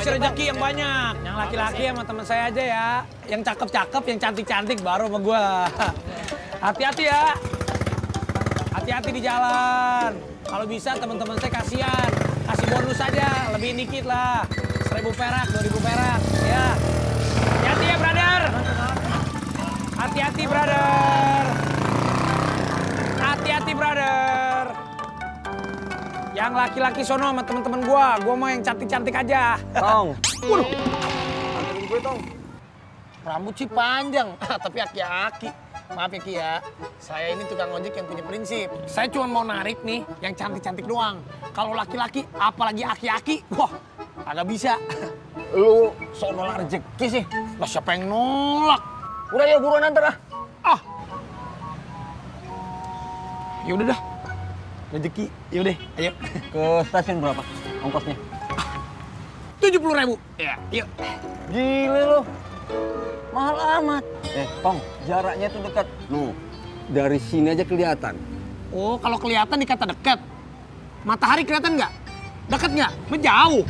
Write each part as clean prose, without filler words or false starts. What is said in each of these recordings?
kasih rezeki yang banyak. Yang laki-laki sama teman saya aja ya. Yang cakep-cakep, yang cantik-cantik baru sama gua. Hati-hati ya. Hati-hati di jalan. Kalau bisa teman-teman saya kasihan. Kasih bonus aja, lebihin dikit lah. 1.000 perak, 2.000 perak. Ya. Hati-hati ya, brother. Hati-hati, brother. Hati-hati, brother. Yang laki-laki sono sama teman-teman gua mau yang cantik-cantik aja. Tong. Waduh. Anterin gue, Tong. Rambut sih panjang, tapi aki-aki. Maaf ya Ki ya, saya ini tukang ojek yang punya prinsip. Saya cuma mau narik nih yang cantik-cantik doang. Kalau laki-laki, apalagi aki-aki, wah agak bisa. Lu sok nolak rezeki sih. Lah siapa yang nolak? Udah ya buruan antar ah. Ah, ya udah dah. Rezeki, yaudah, ayo. Ke stasiun berapa ongkosnya? 70.000. Ya, yuk. Gile lu. Mahal amat. Tong, jaraknya tuh dekat. Lu, dari sini aja kelihatan. Oh, kalau kelihatan dikata dekat. Matahari kelihatan nggak? Dekat nggak? Menjauh.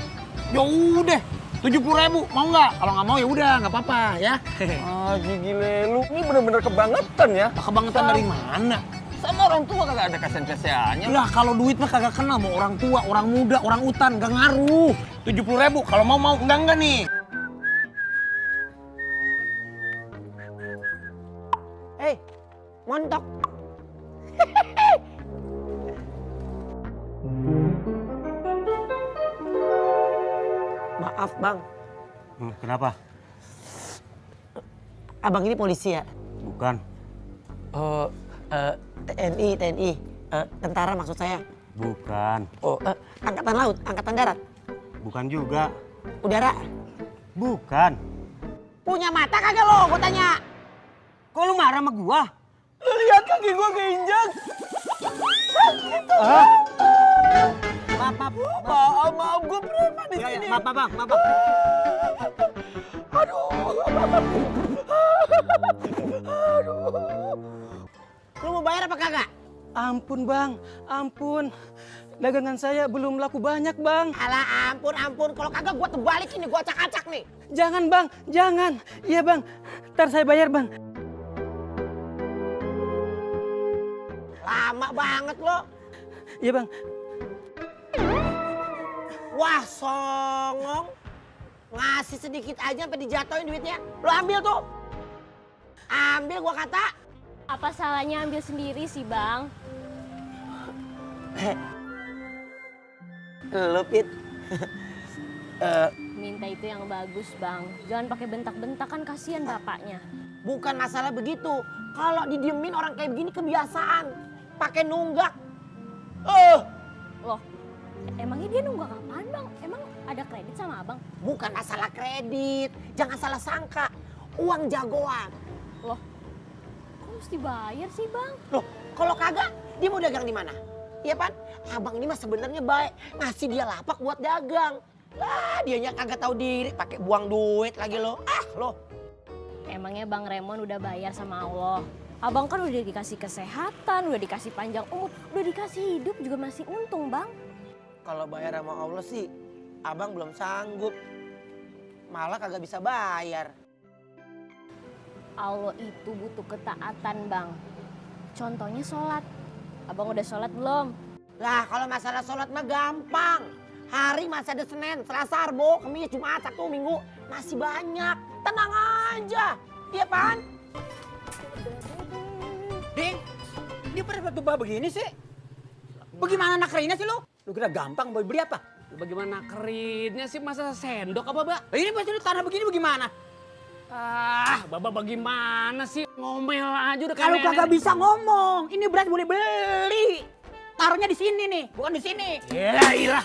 Ya udah, 70.000. Mau nggak? Kalau nggak mau ya udah, nggak apa-apa ya. Ah, gile lu. Ini bener-bener kebangetan ya. Kebangetan dari mana? Sama orang tua kagak ada kasihan-kasihannya. Lah kalau duit mah kagak kenal mau orang tua, orang muda, orang utan, gak ngaruh. 70.000 kalau mau enggak nih. Hei, montok. Maaf bang, Kenapa? abang ini polisi ya? Bukan. Oh, TNI, tentara maksud saya. Bukan. Oh, angkatan laut, angkatan darat, Bukan juga. udara. Bukan. Punya mata kagak lo? Gue tanya. Kok lu marah sama gua? Lu lihat kaki gue keinjak. Maaf. Maaf, gue preman di sini. Maaf, Bang. Maaf. Lu mau bayar apa kagak? Ampun bang, ampun. Dagangan saya belum laku banyak bang. Alah ampun. Kalau kagak gue terbalik ini, gue acak-acak nih. Jangan bang, jangan. Iya bang, ntar saya bayar bang. Lama banget lo. Iya bang. Wah songong. Ngasih sedikit aja sampai dijatuhin duitnya. Lo ambil tuh. Ambil gua kata. Apa salahnya ambil sendiri sih, Bang? Lo Pit. Minta itu yang bagus, Bang. Jangan pakai bentak-bentak, kan kasihan bapaknya. Bukan masalah begitu. Kalau didiemin orang kayak begini kebiasaan. Pakai nunggak. Loh, emangnya dia nunggak kapan, Bang? Emang ada kredit sama Abang? Bukan masalah kredit. Jangan salah sangka. Uang jagoan. Loh, kok mesti bayar sih, Bang? Loh, kalau kagak, dia mau dagang di mana? Iya pan? Abang ini mah sebenarnya baik, ngasih dia lapak buat dagang. Lah, dianya kagak tahu diri, pakai buang duit lagi lo. Lo. Emangnya Bang Remon udah bayar sama Allah? Abang kan udah dikasih kesehatan, udah dikasih panjang umur, udah dikasih hidup juga masih untung, Bang. Kalau bayar sama Allah sih, abang belum sanggup. Malah kagak bisa bayar. Allah itu butuh ketaatan, Bang. Contohnya sholat. Abang udah sholat belum? Lah, kalau masalah sholat mah gampang. Hari masih ada Senin, Selasa, Rabu, Kamis, Jumat, Sabtu, Minggu. Masih banyak. Tenang aja. Iya pan? Ding, dia pada bebah begini sih? Bagaimana nakerinnya sih lu? Lu kira gampang mau beli apa? Bagaimana keritnya sih, masa sendok apa, Mbak? Ini pasti lu tanah begini bagaimana? Ah, Bapak bagaimana sih? Ngomel aja udah Kalau kayak kagak nenek. bisa ngomong, ini beras boleh beli. Taruhnya di sini nih, bukan di sini. Ya,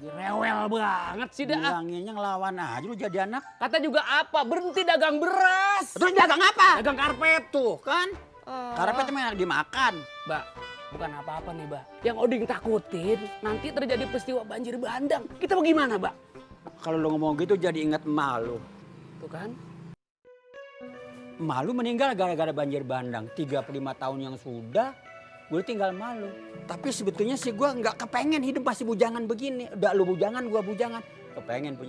rewel banget sih dah. Bilanginnya ngelawan aja lu jadi anak. Kata juga apa? Berhenti dagang beras. Terus dagang apa? Dagang karpet tuh. Kan? Karpet emang yang dimakan. Mbak, bukan apa-apa nih, Mbak. Yang Oding takutin, nanti terjadi peristiwa banjir bandang. Kita mau gimana, Mbak? Kalau lu ngomong gitu jadi ingat emak lu. Tuh kan? Emak lu meninggal gara-gara banjir bandang. 35 tahun yang sudah, gue tinggal malu. Tapi sebetulnya sih gue nggak kepengen hidup masih bujangan begini. Udah lu bujangan, gue bujangan. Kepengen punya